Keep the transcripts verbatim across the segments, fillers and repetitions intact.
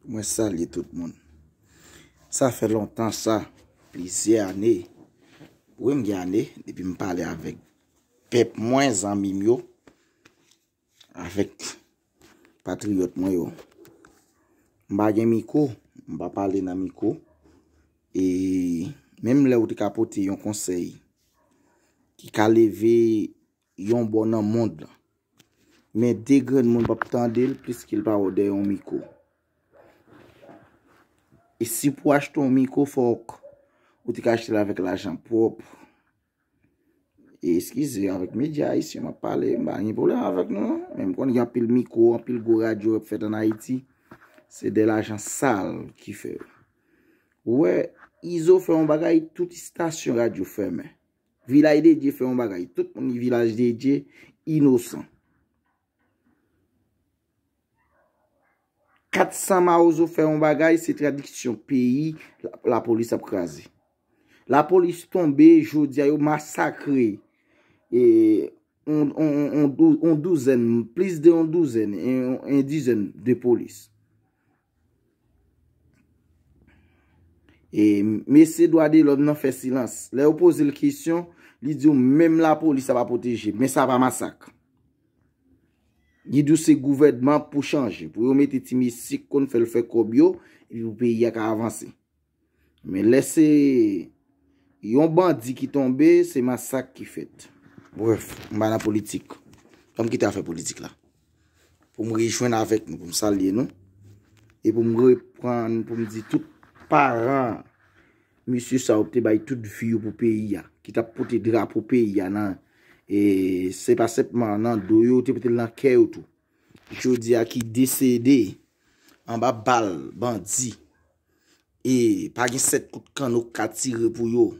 Mwen salye tout moun. Sa fè lontan sa, plizyè ane. Wi, m gen ane depi m pale avèk pèp mwen, zanmi m yo, avèk patriyòt mwen yo. M pa gen mikwo, m pa pale nan mikwo. E menm lè ou te ka pote yon konsèy ki ka leve yon bò nan mond lan, men de grenn moun p ap tande l plis ke l pa wè w dèyè yon mikwo. E si pou achte yon mikwo, fòk ou te ka achte l avèk lajan pwòp. E eskize, avèk medya ayisyen m ap pale, m pa gen pwoblèm avèk nou, non. Men m konnen gen anpil mikwo, anpil gwo radyo k ap fèt ann Ayiti. Se de lajan sal ki fè yo. Ou wè, Izo fè yon bagay, tout estasyon radyo fèmen. Vilaj de Dye fè yon bagay, tout moun ki Vilaj de Dye inosan. Kat san Mawozo fè yon bagay, se tradiksyon peyi la, lapolis ap kraze. Lapolis tonbe, jodi a yo masakre e, on, on, on, on dou- on douzèn, plis de on douzèn, en, en dizèn de polis. E mesye dwa de lòm nan fè silans. Lè yo poze l kesyon, li di w menm lapolis ap pwoteje, men sa pa masak. Li di w se gouvènman pou chanje, pou yo mete ti mesye k konn fè l fè kòb yo, epi pou peyi a ka avanse. Men lè se yon bandi ki tonbe, se masak ki fèt. Brèf, m pa nan politik. Ban m kite afè politik la. Pou m rejwenn avèk nou, pou m salye nou. E pou m reprann, pou m di tout paran, mesye sa yo te bay tout vi yo pou peyi a, ki t ap pote drapo peyi a nan, e se pa senpman nan do yo, yo te pote l nan kè yo tou. Jodi a ki desede anba bal bandi. E pa gen sèt kout kanno k ka tire pou yo.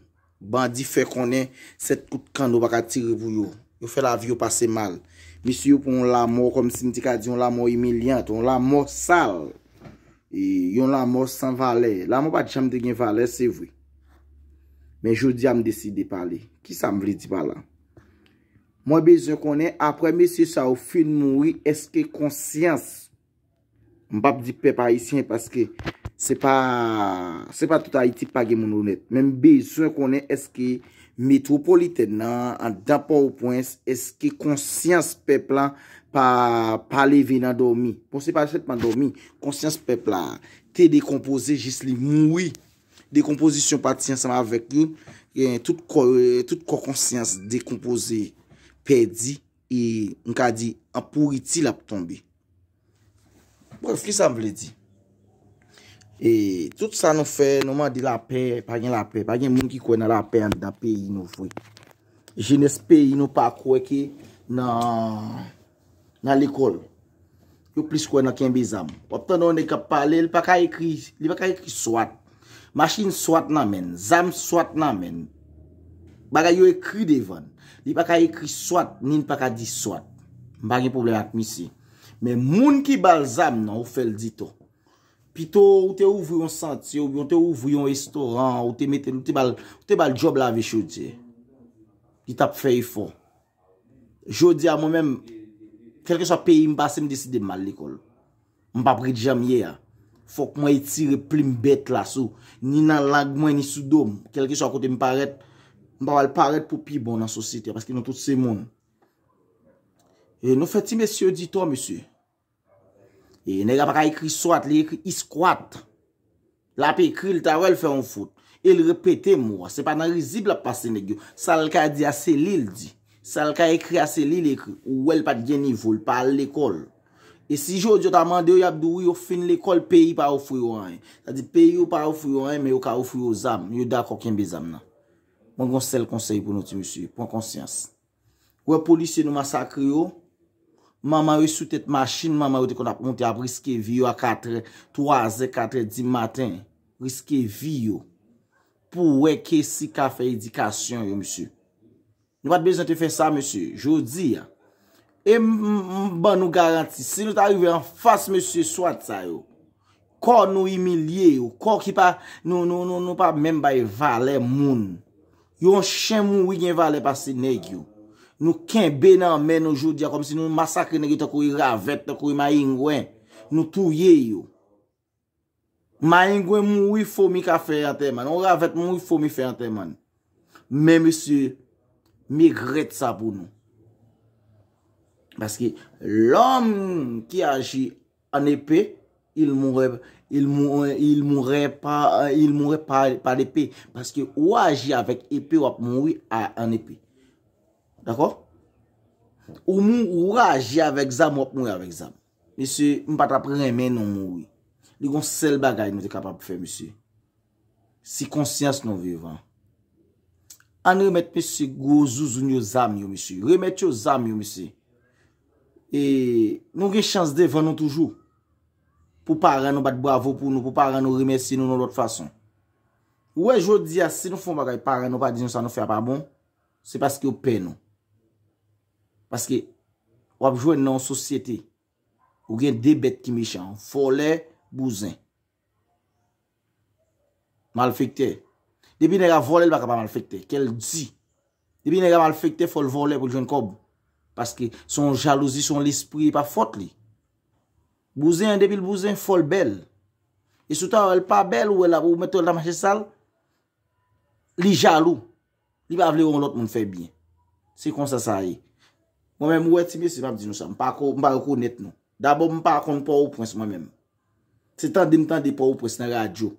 Bandi fè konnen sèt kout kanno pa ka tire pou yo. Yo fè lavi yo pase mal. Mesye yo pran yon lanmò kòmsi m te ka di yon lanmò imilyant, yon lanmò sal. E yon lanmò san valè. Lanmò pa t janm te gen valè, se vre. Men jodi a m deside pale. Kisa m vle di pa la? Mwen bezwen konnen, apre mesye sa yo fin mouri, èske konsyans, m p ap di pèp ayisyen paske se pa, se pa tout Ayiti k pa gen moun onèt, men m bezwen konnen èske metwopolitèn nan, anndan Pòtoprens, èske konsyans pèp la pa, pa leve nan dòmi? Bon, se pa sèlman dòmi, konsyans pèp la te dekonpoze jis li mouri. Dekonpozisyon pati ansanm avèk yo, gen tout kò, tout kò konsyans dekonpoze, pèdi, e m ka di an pouriti l ap tonbe. Brèf, kisa m vle di? E tout sa nou fè, nou mande lapè, pa gen lapè, pa gen moun ki kwè nan lapè anndan peyi nou vre. Jenès peyi nou pa kwè ke nan, nan lekòl. Yo plis kwè nan kenbe zam. W ap tande yon nèg k ap pale, li pa ka ekri, li pa ka ekri swat. Machin swat nan men l, zam swat nan men l. Bagay yo ekri devan l. Li pa ka ekri swat, ni l pa ka di swat. M pa gen pwoblèm ak misye. Men moun ki ba l zam nan, ou fè l di tò. Pito ou te ouvri yon santye, oubyen ou te ouvri yon restoran, ou te mete, ou te ba l, ou te ba l djòb lave chodyè. Li t ap fè efò. Jodi a, mwen menm, kèlkeswa peyi m pase, m deside m al lekòl. M p ap ret jan m ye a. Fòk mwen etire plim bèt la sou, ni nan lang mwen, ni sou do m. Kèlkeswa kote m parèt, m pa pral parèt pou pi bon nan sosyete a, paske nou tout se moun. E nou fè ti mesye yo di tò, mesye. E nèg la pa ka ekri swat, li ekri iskwat. L ap ekri, l ta wè l fè yon fot. E l repete mo a. Se pa nan rizib l ap pase nèg yo. Sa l ka di a, se li l di. Sa l ka ekri a, se li l ekri. Ou wè l pa t gen nivo, l pa al lekòl. E si jodi yo ta mande yo, y ap di w wi, yo fin lekòl, peyi pa ofri yo anyen. Sa di, peyi yo pa ofri yo anyen, men yo ka ofri yo zam. Yo dakò kenbe zam nan. Mwen gen yon sèl konsèy pou nou, ti mesye. Pran konsyans. Ou wè polisye nou masakre yo, manman yo sou tèt machin, manman yo te konn ap monte ap riske vi yo a katrè, twazè, katrè di maten, riske vi yo. Pou wè ke si ka fè edikasyon yo, mesye. Nou pa t bezwen te fè sa, mesye. Jodi a, e m, m, m ban nou garanti, si nou ta rive anfas mesye swat sa yo, kò nou imilye yo, kò ki pa, nou, nou, nou, nou pa menm bay valè moun. Yon chen mouri gen valè pase nèg yo. Nou kenbe nan men nou jodi a kòmsi nou masakre nèg yo tankou e ravèt, tankou e mayengwen. Nou touye yo. Mayengwen mouri, fomi ka fè antèman. Yon ravèt mouri, fomi fè antèman. Men mesye, m egrèt sa pou nou. Paske lòm ki aji an epe, il mourè, il mourè, il mourè pa, il mourè pa, pa lepe. Paske ou aji avèk epe, w ap mouri a, an epe. Dakò? Ou mou, ou aji avèk zam, w ap mouri avèk zam. Mesye, m pa t ap renmen nou mouri. Li gon sèl bagay nou te kapab fè, mesye. Si konsyans nou vivan. Ann remèt mesye gwo zouzoun yo zam yo, mesye. Remèt yo zam yo, mesye. E nou gen chans devan nou toujou. Pou paran nou bat bravo pou nou, pou paran nou remèsye nou nan lòt fason. Ou wè jodi a, si nou fè yon bagay, paran nou pa di nou sa nou fè a pa bon, se paske yo pè nou. Paske w ap jwenn nan yon sosyete, ou gen de bèt ki mechan, vòlè, bouzen. Malfektè. Depi nèg a vòlè, li pa ka pa malfektè. Kè l di. Depi nèg a malfektè, fò l vòlè pou l jwenn kòb. Paske se yon jalouzi, se yon lespri, e pa fòt li. Bouzen an, depi l bouzen, fò l bèl. E si w ta wè l pa bèl, ou wè l ap, ou mèt wè l ta mache sal, li jalou. Li pa vle wè yon lòt moun fè byen. Se konsa sa ye. Mwen menm, ou wè ti mesye, m ap di nou sa. M pa ko, m pa rekonèt nou. Dabò, m pa konn Pòtoprens mwen menm. Se tande m tande Pòtoprens nan radyo.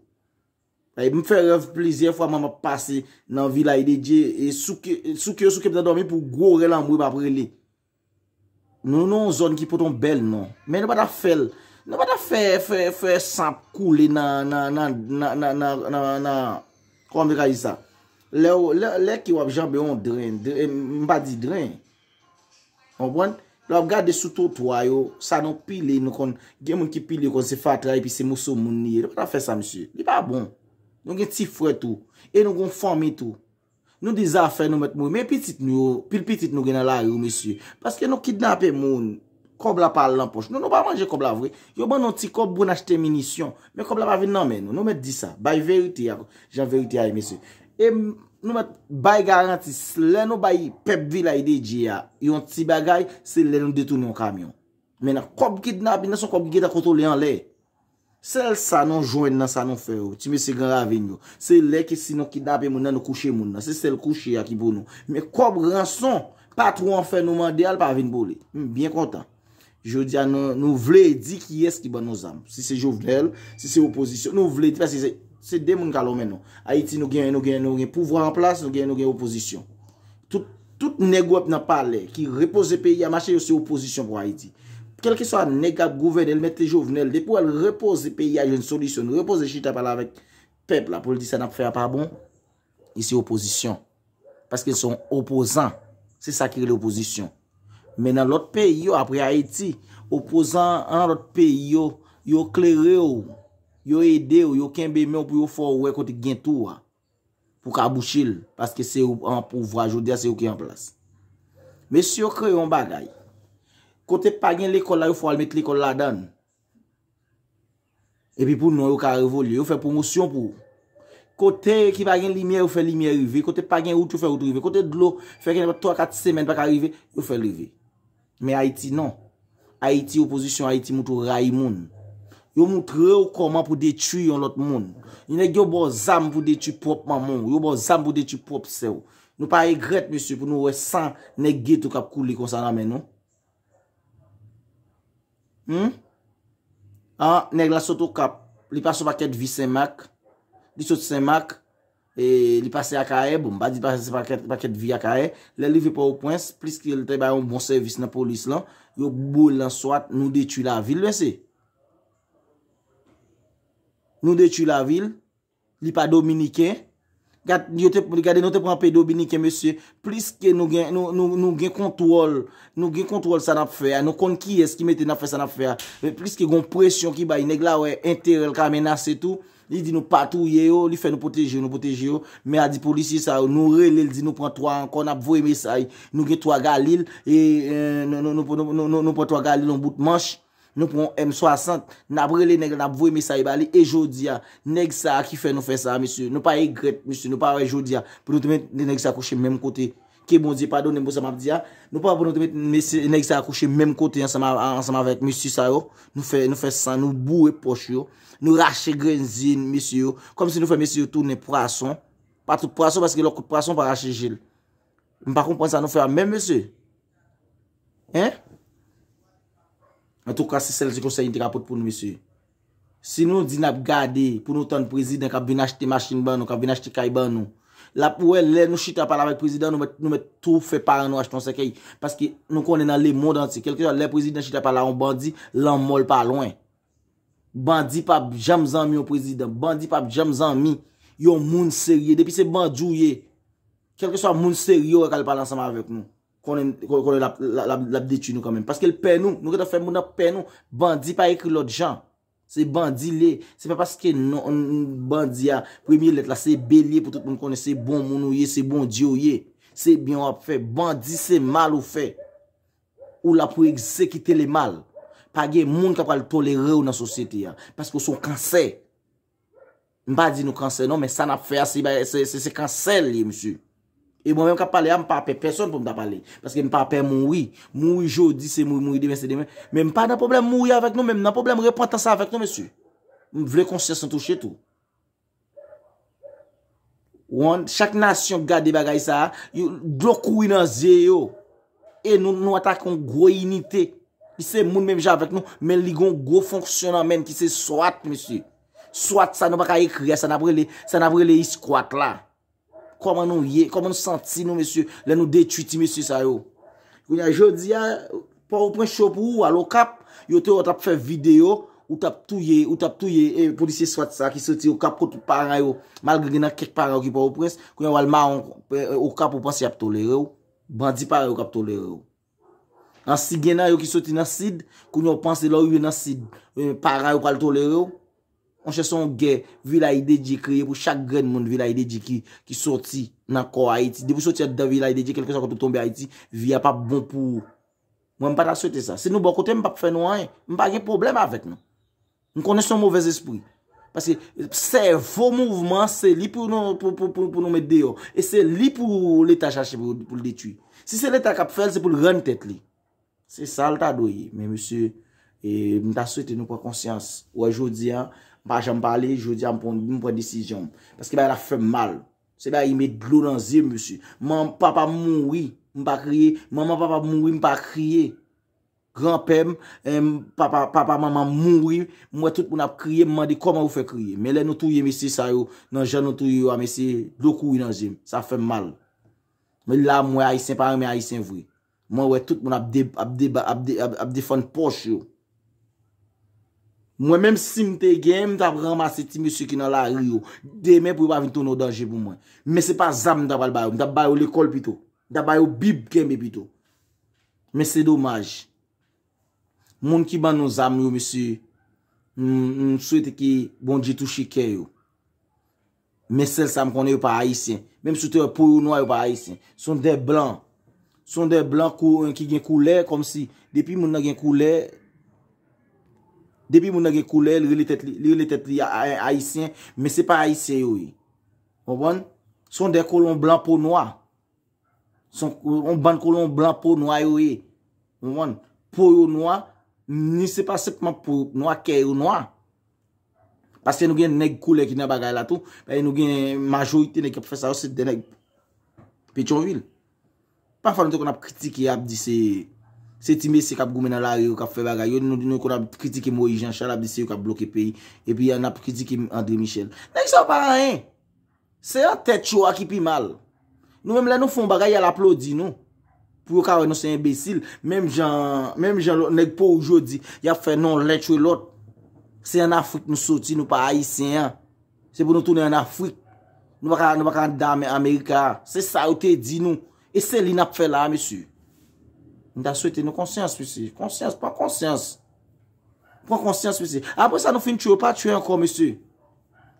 E m fè rèv plizyè fwa, mwen m ap pase nan Vilaj de Dye, e souke, souke yo souke m nan dòmi pou gwo rèl anmwe m ap rele. Nou nan yon zòn ki pote yon bèl non. Men nou pa ta fè l. Nou pa ta fè, fè, fè san ap koule nan, nan, nan, kòman m te ka di sa? Lè, w- lè, lè ke w ap janbe yon dren, dren, m pa di dren. Konprann? Lè w ap gade sou twotwa yo, sa nou pile, nou konn, gen moun ki pile konn se fatra epi se moso moun li ye. Nou pa ta fè sa, mesye. Li pa bon. Nou gen ti frè tou. E nou gen fanmi tou. Nou di zafè nou mèt mouri. Men pitit nou yo, pil pitit nou gen nan lari yo, mesye. Paske nou kidnape moun. Kòb la pa al nan pòch nou. Nou pa manje kòb la vre. Yo ban nou ti kòb pou n achte minisyon. Men kòb la pa vin nan men nou. Nou mèt di sa. Bay verite a, jan verite a ye, mesye. E m- nou mèt bay garanti. Lè nou bay pèp Vilaj de Dye a yon ti bagay, se lè nou detounen yon kamyon. Men nan kòb kidnapin nan, se yon kòb ki gentan kontwole anlè. Sèl sa nou jwenn nan sa nou fè yo, ti mesye Gran Ravin yo. Se lè ke si nou kidnape moun nan, nou kouche moun nan. Se sèl kouche a ki pou nou. Men kòb ranson, patwon an fè nou mande a, l pa vin pou li. M byen kontan. Jodi a, nou, nou vle di kiyès ki ban nou zam. Si se Jovenel, si se opozisyon, nou vle di, paske se, se de moun k al nan men nou. Ayiti, nou gen, nou gen, nou gen pouvwa an plas, nou gen, nou gen opozisyon. Tout, tout nèg w ap nan palè ki repoze peyi a mache, yo se opozisyon pou Ayiti. Kèlkeswa nèg k ap gouvène, l mete Jovenel, depi w al repoze peyi a, jwenn solisyon, n repoze chita pale avèk pèp la pou l di sa n ap fè a pa bon, li se opozisyon. Paske l se yon opozan. Se sa ki rele opozisyon. Men nan lòt peyi yo, apre Ayiti, opozan an nan lòt peyi yo, yo klere w, yo ede w, yo kenbe men w pou yo fè w wè kote k gen twou a. Pou ka bouche l, paske se yo an pouvwa jodi a, se yo ki an plas. Mesye yo kreye yon bagay. Kote pa gen lekòl la, yo fè w al met lekòl ladan l. Epi pou non yo ka evolye, yo fè pwomosyon pou ou. Kote ki pa gen limyè, yo fè limyè rive. Kote pa gen wout, yo fè wout rive. Kote dlo fè gen twa kat semèn pa ka rive, yo fè l rive. Men Ayiti non. Ayiti, opozisyon Ayiti moutre w rayi moun. Yo moutre w kòman pou detwi yon lòt moun. Nèg yo ba w zam pou detwi pwòp manman w. Yo ba w zam pou detwi pwòp sè w. Nou pa egrèt, mesye, pou nou wè san nèg geto k ap koule konsa nan men nou. Hmm? Ah, nèg la sot Okap. Li pase yon pakèt vi Senmak. Li sot Senmak. E li pase Akayè. Bon, m pa di pase pakèt, pakèt vi Akayè. Lè l rive Pòtoprens, pliske l te bay yon bon sèvis nan polis lan, yo boule l answat, nou detwi lavil, mesye. Nou detwi lavil. Li pa dominiken. Gad, yo te, gade, nou te pran pe dominiken, mesye. Pliske nou gen, nou, nou, nou gen kontwòl, nou gen kontwòl sa n ap fè a. Nou konn kiyès ki mete n ap fè sa n ap fè a. Men pliske gon presyon ki bay, nèg la wè enterè l ka menase tou. Li di nou pa touye yo, li fè nou pwoteje yo, nou pwoteje yo. Men a di polisye sa yo, nou rele l, di nou pran twa ankò, n ap voye mesaj. Nou gen twa Galil, e, e, nou, nou, nou, nou, nou, nou, nou pran twa Galil, yon bout manch. Nou pran yon M swasant, n ap rele nèg la, n ap voye mesaj ba li, e jodi a, nèg sa a ki fè nou fè sa a, mesye, nou pa egrèt, mesye, nou pa wè jodi a, pou nou te mete nèg sa kouche menm kote Ke Bondye padone m pou sa m ap di a. Nou pa wè pou nou te met mesye, nèg sa a kouche menm kote ansanm a- ansanm avèk mesye sa yo. Nou fè, nou fè san, nou boure pòch yo. Nou rache grenn zye mesye yo. Kòmsi nou fè mesye yo tounen pwason. Pa tout pwason, paske lè w kout pwason, w pa rache je l. M pa konprann sa nou fè a menm, mesye. Hein? Antouka, se sèl ti konsèy m te ka pote pou nou, mesye. Si nou di n ap gade pou nou tann prezidan k ap vin achte machin ban nou, k ap vin achte kay ban nou, l ap wè lè nou chita pale avèk prezidan, nou mèt, nou mèt tou fè paran nou achte yon sèkèy. Paske nou konnen nan lemonn antye, kèlkeswa lè prezidan chita pale a yon bandi, lanmò l pa lwen. Bandi p ap janm zanmi yon prezidan. Bandi p ap janm zanmi yon moun serye. Depi se bandi w ye, kèlkeswa moun serye w wè k al pale ansanm avèk nou, konnen, konnen l ap, l ap, l ap detwi nou kanmenm. Paske l pè nou. Nou gentan fè moun nan pè nou. Bandi pa ekri lòt jan. Se bandi l ye. Se pa paske non, n- bandi a, premye lèt la, se B l ye pou tout moun konnen se bon moun ou ye, se Bondye w ye. Se byen w ap fè. Bandi se mal ou fè. Ou la pou egzekite le mal. Pa gen moun k ap pral tolere w nan sosyete a. Paske w se yon kansè. M pa di nou kansè non, men sa n ap fè a, se, se, se, se kansè l ye, mesye. E mwen menm k ap pale a, m pa pè pèsonn pou m ta pale. Paske m pa pè mouri. Mouri jodi, se mouri, mouri demen, se demen. Men m pa nan pwoblèm mouri avèk nou, men m nan pwoblèm repantans avèk nou, mesye. M vle konsyans nou touche tou. Wonn, chak nasyon k gade bagay sa a, yo- dlo kouri nan zye yo. E nou, nou atake yon gwo inite. Li se moun menm jan avèk nou, men li gon gwo fonksyon nan men ki se swat, mesye. Swat sa nou pa ka ekri a, sa n ap rele, sa n ap rele iskwat la. Kòman nou ye, kòman nou santi nou, mesye, lè nou detwi ti mesye sa yo? Kounye a, jodi a, Pòtoprens cho pou ou, al Okap, yo te wè w t ap fè videyo, ou t ap touye, ou t ap touye e, polisye swat sa ki soti Okap kot paran yo, malgre gen nan kèk paran yo ki Pòtoprens, kounye a w al mawon e, Okap, ou panse y ap tolere w? Bandi parèy ou k ap tolere w. Ansi gen nan yo ki soti nan sid, kounye a w panse lè w rive nan sid, e, paran yo pral tolere w? Monchè, se yon gè Vilaj de Dye kreye pou chak grenn moun Vilaj de Dye ki, ki soti nan kò Ayiti. Depi w soti anndan Vilaj de Dye, kèlkeswa kote w tonbe Ayiti, vi a p ap bon pou ou. Mwen, m pa ta swete sa. Si nou bò kote m, m p ap fè nou anyen. M pa gen pwoblèm avèk nou. M konnen se yon movèzespri. Paske sèvo mouvman, se li pou nou, pou, pou, pou, pou nou met deyò. E se li pou Leta chache pou, pou l detwi. Si se Leta k ap fè l, se pou l rann tèt li. Se sa l ta dwe ye. Men mesye, e, m ta swete nou pran konsyans. Ou wè jodi a, m pa janm pale, jodi a m pran, m pran desizyon m. Paske bagay la fè m mal. Se bagay ki met dlo nan zye m, mesye. Man, papa m mouri, m pa kriye. Manman papa m mouri, m pa kriye. Granpè m, em, papa, papa manman m mouri, m wè tout moun ap kriye, m mande kòman yo fè kriye. Men lè nou touye mesye sa yo, nan jan nou touye yo a, mesye, dlo kouri nan zye m. Sa fè m mal. Men la, m wè Ayisyen pa renmen Ayisyen vre. Mwen wè tout moun ap de, ap deba, ap de, ap, ap defann pòch yo. Mwen menm si m te gen, m t ap ranmase ti mesye ki nan lari yo demen pou yo pa vin tounen yon danje pou mwen. Men se pa zam m ta pral ba yo, m t ap ba yo lekòl pito. M t ap ba yo Bib kenbe pito. Men se domaj. Moun ki ban nou zam yo, mesye, m, m swete ke Bondye touche kè yo. Men sèl sa m konnen, yo pa ayisyen. Menm si w te wè po yo nwa, yo pa ayisyen. Se yon dè blan. Se yon dè blan kou, ki gen koulè, kòmsi depi moun nan gen koulè, depi moun nan gen koulè, li rele tèt li, li rele tèt li a- a- ayisyen, men se pa ayisyen yo ye. Konprann? Se yon dè kolon blan po nwa. Se yon, yon bann kolon blan po nwa yo ye. Konprann? Po yo nwa, ni se pa senpman po yo nwa, kè yo nwa. Paske nou gen nèg koulè ki nan bagay la tou. Paske nou gen majorite nèg k ap fè sa yo, se de nèg Petyonvil. Pafwa nou te konn ap kritike, ap di se, se ti mesye k ap goumen nan lari yo k ap fè bagay yo. Nou, nou konn ap kritike Moïse Jean Charles, ap di se yo k ap bloke peyi. Epi n ap kritike André Michel. Nèg sa yo pa anyen. Se an tèt yo a ki pi mal. Nou menm lè nou fè yon bagay, y al aplodi nou. Pou yo ka wè nou se enbesil. Menm jan, menm jan lòt nèg po ou jodi, y ap fè non len tchwe lòt. Se an Afrik nou soti, nou pa ayisyen an. Se pou nou tounen an Afrik. Nou pa ka, nou pa ka anndan Ame- Amerika a. Se sa yo te di nou. E se li n ap fè la a, mesye. M ta swete nou konsyans, mesye. Konsyans, pran konsyans. Pran konsyans, mesye. Apre sa, nou fin tchwe, yo pa tchwe ankò, mesye.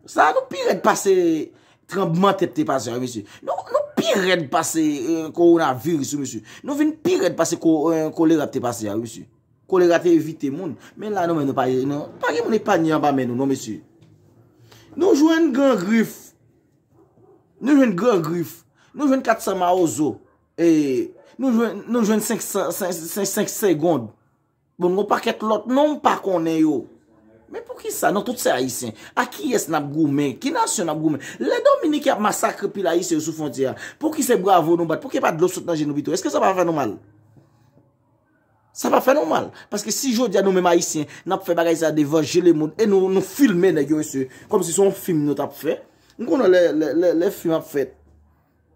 Sa, nou pi rèd pase tranblemanntè te pase a, mesye. Nou, nou pi rèd pase, eh, kowonaviris, wi, mesye. Nou vin pi rèd pase ko- eh, kolera te pase a, wi, mesye. Kolera te evite moun. Men la, nou menm, nou pa, nou, pa gen moun epanye anba men nou, non, mesye. Nou jwenn Gran Grif. Nou jwenn Gran Grif. Nou jwenn kat san Mawozo. E, nou jwenn, nou jwenn senk san, senk, senk, senk segond. Bon, gon pakèt lòt non m pa konnen yo. Men poukisa, nan tout se Ayisyen, a kiyès n ap goumen? Ki nasyon n ap goumen? Lè Dominiken ap masakre pil Ayisyen yo sou fwontyè a, pouki se bravo nou bat? Pouki pa dlo sot nan je nou pito? Èske sa pa fè nou mal? Sa pa fè nou mal. Paske si jodi a nou menm Ayisyen, n ap fè bagay sa devan je lemonn, e nou, nou filme nèg yo, mesye, kòmsi se yon fim nou t ap fè. M konnen lè, lè, lè, lè fim ap fèt,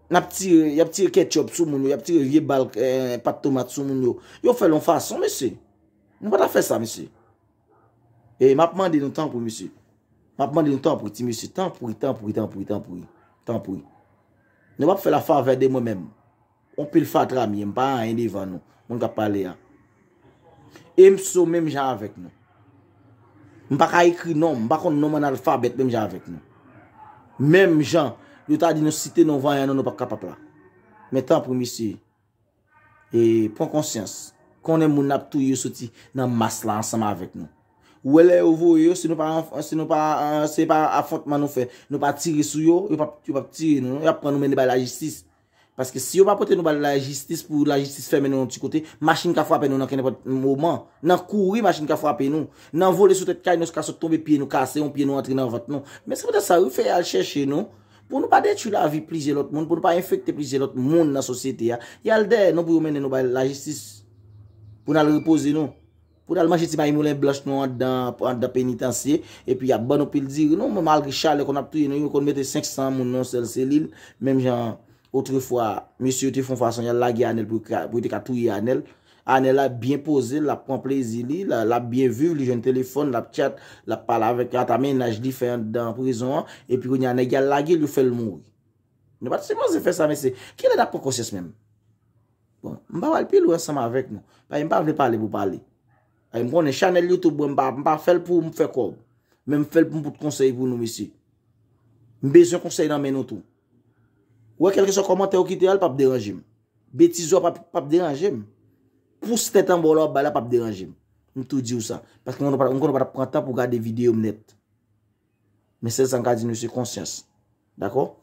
n ap tire, y ap tire ketchup sou moun yo, y ap tire vye bal, eh, pat tomat sou moun yo. Yo fè l yon fason, mesye. Nou pa ta fè sa, mesye. E m ap mande nou tanpri, mesye. M ap mande nou tanpri, ti mesye, tanpri, tanpri, tanpri, tanpri, tanpri. Nou p ap fè la favè de mwen menm. On pil fatra m ye, m pa anyen devan nou. Moun k ap pale a. E m so menm jan avèk nou. M pa ka ekri non, m pa konn non m an alfabèt menm jan avèk nou. Menm jan, yo ta di nou site non vanyan nou, nou p ap kapab la. Men tanpri, mesye, e, pran konsyans. Konnen moun n ap touye yo soti nan mas la ansanm avèk nou. Ou wè lè yo voye yo, si nou pa, si nou pa, eh, se pa afwontman nou fè, nou pa tire sou yo, yo p ap, yo p ap tire nou, non. Y ap pran nou mennen bay lajistis. Paske si yo pa pote nou bay lajistis pou lajistis fèmen nou yon ti kote, machin ka frape nou nan kenenpòt moman. Nan kouri, machin ka frape nou. Nan vole sou tèt kay nou, ka sot tonbe pye nou kase, yon pye nou antre nan vant nou. Men se poutèt sa, wi, fè al chèche nou. Pou nou pa detwi lavi plizyè lòt moun, pou nou pa enfekte plizyè lòt moun nan sosyete a, y al dèyè nou pou yo mennen nou bay lajistis. Pou n al repoze nou. Pou n al manje ti may moulen blanch nou anndan, anndan penitansye, epi y ap ban nou pil diri. Non, men malgre chalè konn ap touye nou, yo konn mete senk san moun nan yon sèl selil, menm jan otrefwa, mesye yo te fè yon fason, y al lage Anèl pou, pou yo te ka touye Anèl. Anèl la byen poze, l ap pran plezi li, l, l ap byen viv, li jwenn telefòn, l ap tchat, l ap pale avèk ata mennaj li fè anndan prizon an, epi kounye a nèg y al lage l, yo fè l mouri. Nou pa t sipoze fè sa, mesye. Kilè n ap pran konsyans menm? Bon, m pa pral pi lwen ansanm avèk nou. Paske m pa vle pale pou pale. Paske m konnen chanèl YouTube mwen, m pa, m pa fè l pou m fè kòb. Men m fè l pou m pote konsèy pou nou, mesye. M bezwen konsèy nan men nou tou. Ou wè, kèlkeswa kòmantè ou kite a, l p ap deranje m. Betiz ou a p ap, p ap deranje m. Pous tèt anba w la w ap bay la p ap deranje m. M tou di w sa. Paske m konnen w pa t ap pran tan pou w gade videyo m nèt. Men sèl sa m ka di nou, se konsyans. Dakò?